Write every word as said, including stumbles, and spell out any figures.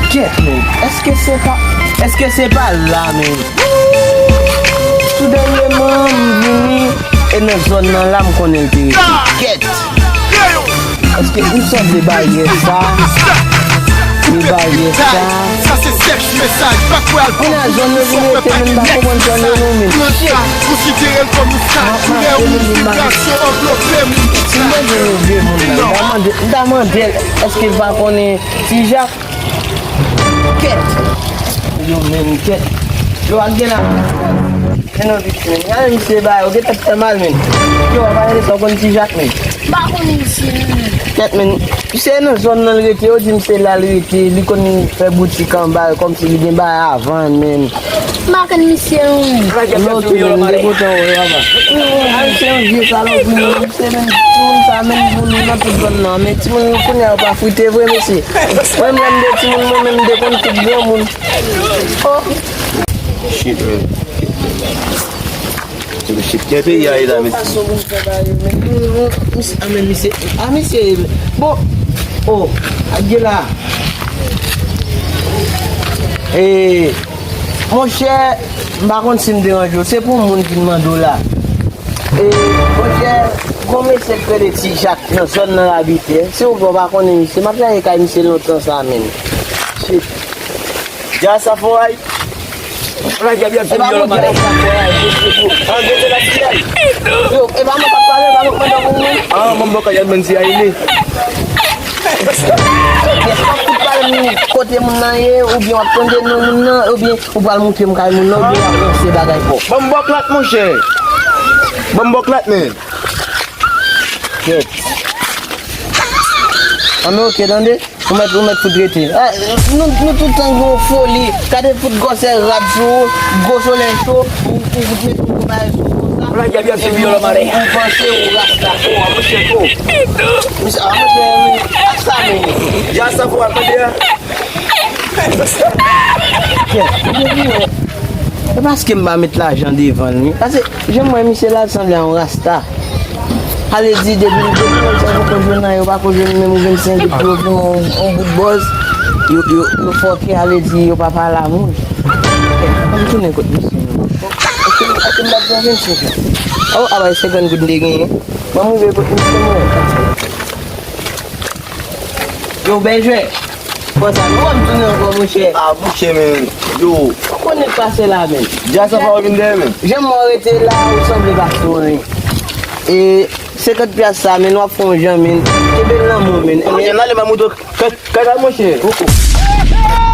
Kèt, men, èske se pa, èske se pa la, men? Tou dènyèman, m vini, e nan zòn nan la, m konnen l te rete. Kèt! Èske m sanble baryè sa? E baryè sa? Sa se sèch mesaj, pa kwè al konnen zòn yo vin rete, men m pa konprann zòn yo non, men. Kèt! Konsidere l kòm yon sa, koulè ou, vibrasyon anvlope m. Si m bezwen yon vye moun la, m ta mande, m ta mande l, èske l pa konnen Ti Jak? Kèt! Yo menm kèt! Yo ak gen la. Men non, vit men. Gade misye ba yo, gen tèt fè mal men. Yo, pa gade sa, w konn Ti Jak men. M pa konn misye non men. Kèt men. Misye nan zòn nan l rete, yo di m se la l rete, li konn fè boutik anba, kòmsi li gen bagay a vann men. M pa konn misye non men. Non, tou moun, m te kontan wè papa. Ayisyen an vye salòp, men misye menm, timoun sa menm pou nou nan tout zòn nan, men timoun kounye a yo pa frite vre mesye. Mwen menm de timoun, mwen menm de konn tout granmoun. Oh. Shit, man. Shit, kè peyi a ye la, mesye? Fason pou m fè bagay yo, men. Misye, a men misye, a misye, bon, oh, a gen la. E, monchè, m pa konn si m deranje w, se pou yon moun vin mande w la. E, monchè, gon mesye k rele Ti Jak nan zòn nan l abite. Si w vle w pa konnen misye, m ap chache kay misye lontan sa menm. Shit. Dja sa fò ay. Ala djab y ap fini yo lòm ale. An gete la fiyay. Yo, e pa mwen k ap pale, e pa mwen k mande pou moun. Ah, mwen bò kay al menm si ay li. Èske w ap fout pale m kote moun nan ye, oubyen w ap tande non moun nan, oubyen ou pral montre m kay moun nan, oubyen w ap ranse bagay fò? Ban m bòklat, monchè. Ban m bòklat, men. Kèt. An men oke, tande. Ou mèt, ou mèt fout rete. Ah, nou, nou tout tan gen yon foli. Gade fout gwosè rad sou ou, gwo solèy cho, ou, ou fout mete yon bagay sou ou konsa. Ala djab y ap fini yo lòm ale. Ou panse ou rasta. Oh, a monchè, oh. Misye, a monchè, wi. Ak sa menm. Dja sa pou al tande a. Kèt, e paske m pa met lajan devan l, wi. Paske, jan m wè misye la, l sanble a yon rasta. Ale di, depi, depi nèg sa yo poko jwenn nan, yo pako jwenn menm yon vennsenk goud pou yo fè yon, yon bout bòz, yo, yo, yo fòkè, ale di, yo pa pale a moun. Kèt, m tounen kot misye menm. Èske, èske m pa t gen vennsenk la? Oh, a bay senkant goud m te genyen. Ban m rive kot misye mwen. Yo, bèl jwè. Konsa, nou wè m tounen ankò, monchè. Ah, monchè, men. Yo. Ou konnen k pase la, men. Dja sa fò vin dèyè, men. Jan m wè w rete la, ou sanble pa sou, men. E senkant pyas sa, men, w ap fè yon jan, men. Kenbe l nan men w, men. Monchè, m ale m a moutre w kay, kay la, monchè. Koko.